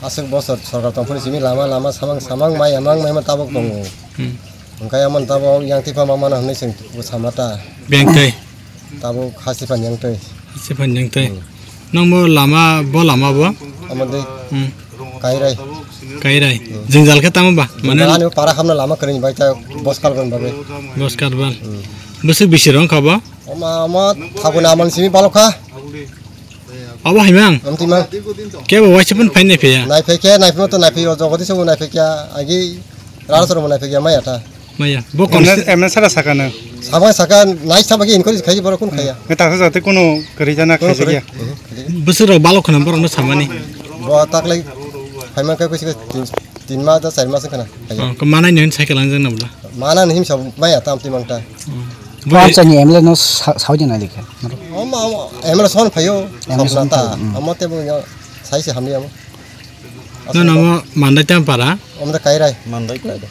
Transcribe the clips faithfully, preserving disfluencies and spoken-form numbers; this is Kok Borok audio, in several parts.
Aswk bosor sorkar tongphuru simi lama lama samang samang mai amang mai ma tabuk tongo. Hmm. Hwnkhe amon tabuk yang tipa ma mano hwnwi chwng samata. Beng tei. Tabuk hasti pan yang tei. Hasti pan yang tei. Hmm. Nang bo lama, bo lama bo? Amon dei. Hmm. Kairai. Kairai. Hmm. Jwngjal khe tamo ba? Mane jwngjal ani para hamna lama kwrwini bai ta boskal gon bagwi. Boskal ban. Hmm. Bwswk bisi rong kha bo? Oma, oma, thago na amon simi balokha. Abo hai mang? Amtwi mang. Kebo waisa pun phai nai phaiya? Nai phai khe, nai phai to nai phai o jogodi sobo nai phai khe, agi rara soro nai phai khe maya ta. Maya. Bo kon emne, emne sara saka na. Sabai saka nai saba ki inquiry khai borok kun khaya. Ne ta sa jate kono kari jana khai jagya. Bwswk rok balok khna borok no samani. Bo taklai phai mang khe kusi tin, tin mas da char mas khna. Oh, ko manai nen cycle ang jang na bula. Mana ni him sab maya tam ti mang ta. Hmm. Bo amchani M L A no sa-, saudi na likha. Ama, ama, M L A son phayo, M L A son phayo, hmm. Ama te bo ya, sai se hamni ama. No, no, mo mandai tam para. Om da kairai. Mandai kairai.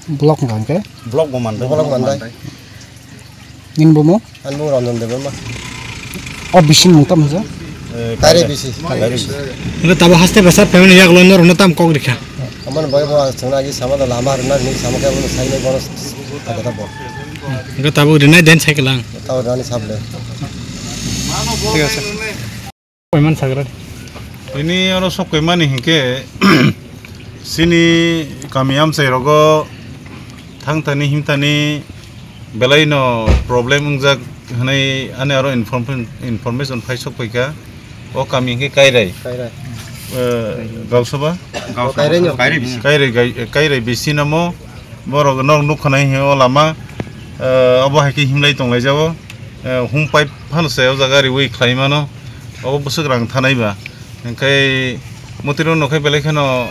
Block ngam ke? Block bo mandai. Block mandai. Ning bo mo? An bo Ranjan Debbarma. O bisi mung tam hwnsa? Eh, kairai bisi. Kairai bisi. Ino tabo haste basa pemani yak lono rono tam kok rikha. Aman bai bo chwngna agi sama da lama rwna ni sama ke bo sai nei bono. Ada da bo. Enggak tabo rinai den cycle ang. Tabo rani sable. Thik ase. Koiman sagra. Ini oro sok koimani hinkhe sini kami amchai rogo thangthani himthani belai no problem wngjak hwnwi ani aro inform-, information phai sok phaikha. O kami hinkhe Kairai. Kairai. Eh, Gausaba? Kairai no. Kairai bisi. Kairai gai-, Kairai bisi namo. Borok nok nukha nai he o lama, eh, obo hai khe himlai tonglaijao. Eh, hum pipe phano se o jaga riwi khlai mano. Obo bwswk rang thanai ba. Hinkhe mwtwirok nokhe belai kheno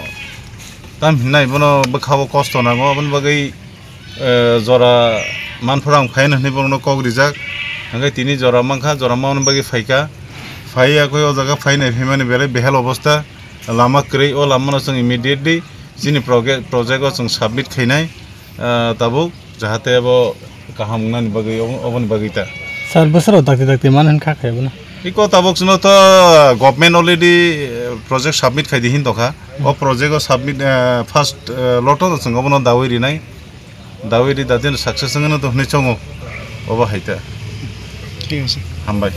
tam hinai bono bwkha o kosto nango. Aboni bagwi, eh, jora manphuru ang phaino hinwi borokno kok rijak. Hinkhe tini jora mankha, jora manani bagwi phaikha. Phai yakwi o jaga phainai phaimani belai behal obostha. Lama kwrwi, o lamano chwng immediately chini proge-, project o chwng submit khainai, ah, tabuk, jahate abo kaham wngnani bagwi, obo-, oboni bagwi ta. Sir, bwswk rok dakti dakti mano hwn kha khe bono? Iko tabuk chwngno to government already, eh, project submit khai di hin tokha. O project o submit, eh, first, eh, lot o chwng obono dawi rinai. Dawi ri dadin success wngno to hwnwi chongo. Obo hai ta. Thik ase. Hambai.